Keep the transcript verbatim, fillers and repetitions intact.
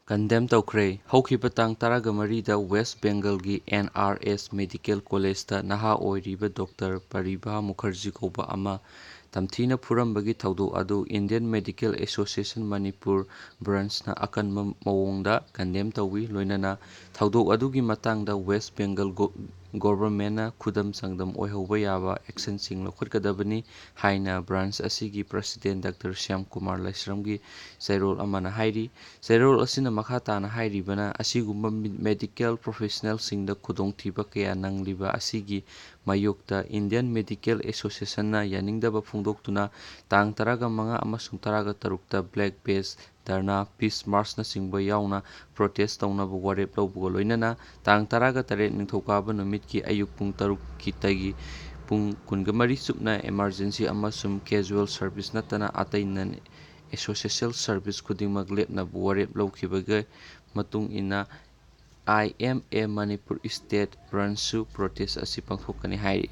Condemn ꯇꯧꯈ꯭ꯔꯦ꯫ ꯍꯧꯈꯤꯕ ꯇꯥꯡ ꯇꯔꯥꯒ ꯃꯔꯤꯗ ꯋꯦꯁ ꯕꯦꯡꯒꯜꯒꯤ ꯑꯦꯟ ꯑꯥꯔ ꯑꯦꯁ ꯃꯦꯗꯤꯀꯦꯜ ꯀꯣꯂꯦꯖꯇ ꯅꯍꯥ ꯑꯣꯏꯔꯤꯕ ꯗꯣꯛꯇꯔ ꯄꯔꯤꯚꯥ ꯃꯨꯈꯔꯖꯤ ꯀꯧꯕ ꯑꯃ ꯇꯝꯊꯤꯅ ꯐꯨꯔꯝꯕꯒꯤ ꯊꯧꯗꯣꯛ ꯑꯗꯨ ꯏꯟꯗꯤꯌꯟ ꯃꯦꯗꯤꯀꯦꯜ ꯑꯦꯁꯣꯁꯤꯌꯦꯁꯟ ꯃꯅꯤꯄꯨꯔ ꯕ꯭ꯔꯥꯟꯁꯅ ꯑꯀꯟꯕ ꯃꯑꯣꯡꯗ ꯀꯟꯗꯦꯝ ꯇꯧꯏ꯫ ꯂꯣꯏꯅꯅ ꯊꯧꯗꯣꯛ ꯑꯗꯨꯒꯤ ꯃꯇꯥꯡꯗ ꯋꯦꯁ ꯕꯦꯡꯒꯜ ꯒꯣ-, ꯒꯣꯚꯔꯟꯃꯦꯟꯠꯅ ꯈꯨꯗꯝ ꯆꯥꯡꯗꯝ ꯑꯣꯏꯍꯧꯕ ꯌꯥꯕ ꯑꯦꯛꯁꯟꯁꯤꯡ ꯂꯧꯈꯠꯀꯗꯕꯅꯤ ꯍꯥꯏꯅ ꯕ꯭ꯔꯥꯟꯁ ꯑꯁꯤꯒꯤ ꯄ꯭ꯔꯁꯤꯗꯦꯟꯠ ꯗꯥꯛꯇꯔ ꯁ꯭ꯌꯥꯝ ꯀꯨꯃꯥꯔ ꯂꯥꯏꯁ꯭ꯔꯝꯒꯤ ꯆꯦꯔꯣꯜ ꯑꯃꯅ ꯍꯥꯏꯔꯤ꯫ ꯆꯦꯔꯣꯜ ꯑꯁꯤꯅ ꯃꯈꯥ ꯇꯥꯅ ꯍꯥꯏꯔꯤꯕꯅ, ꯑꯁꯤꯒꯨꯝꯕ ꯃꯤ-, ꯃꯦꯗꯤꯀꯦꯜ ꯄ꯭ꯔꯣꯐꯦꯁꯅꯦꯜꯁꯤꯡꯗ ꯈꯨꯗꯣꯡꯊꯤꯕ ꯀꯌꯥ ꯅꯪꯂꯤꯕ ꯑꯁꯤꯒꯤ ꯃꯥꯌꯣꯛꯇ ꯏꯟꯗꯤꯌꯟ ꯃꯦꯗꯤꯀꯦꯜ ꯑꯦꯁꯣꯁꯤꯌꯦꯁꯟꯅ ꯌꯥꯅꯤꯡꯗꯕ ꯐꯣꯡꯗꯣꯛꯇꯨꯅ ꯇꯥꯡ ꯇꯔꯥꯒ ꯃꯉꯥ ꯑꯃꯁꯨꯡ ꯇꯔꯥꯒ ꯇꯔꯨꯛꯇ ꯕ꯭ꯂꯦꯛ ꯕꯦꯖ ꯙꯔꯅꯥ, ꯄꯤꯁ ꯃꯥꯔꯆꯅꯆꯤꯡꯕ ꯌꯥꯎꯅ ꯄ꯭ꯔꯣꯇꯦꯁ ꯇꯧꯅꯕ ꯋꯥꯔꯦꯞ ꯂꯧꯕꯒ ꯂꯣꯏꯅꯅ ꯇꯥꯡ ꯇꯔꯥꯒ ꯇꯔꯦꯠ ꯅꯤꯡꯊꯧꯀꯥꯕ ꯅꯨꯃꯤꯠꯀꯤ ꯑꯌꯨꯛ ꯄꯨꯡ ꯇꯔꯨꯛꯀꯤꯗꯒꯤ ꯄꯨꯡ ꯀꯨꯟꯒ ꯃꯔꯤ ꯆꯨꯞꯅ ꯏꯃꯥꯔꯖꯦꯟꯁꯤ ꯑꯃꯁꯨꯡ ꯀꯦꯖꯨꯋꯦꯜ ꯁꯔꯚꯤꯁ ꯅꯠꯇꯅ ꯑꯇꯩ ꯅꯟ ꯑꯦꯁꯣꯁꯤꯌꯦꯁꯅꯦꯜ ꯁꯔꯚꯤꯁ ꯈꯨꯗꯤꯡꯃꯛ ꯂꯦꯞꯅꯕ ꯋꯥꯔꯦꯞ ꯂꯧꯈꯤꯕꯒꯤ ꯃꯇꯨꯡ ꯏꯟꯅ I M A Manipur state ꯕ꯭ꯔꯥꯟꯁꯁꯨ ꯄ꯭ꯔꯣꯇꯦꯁ ꯑꯁꯤ ꯄꯥꯡꯊꯣꯛꯀꯅꯤ ꯍꯥꯏꯔꯤ꯫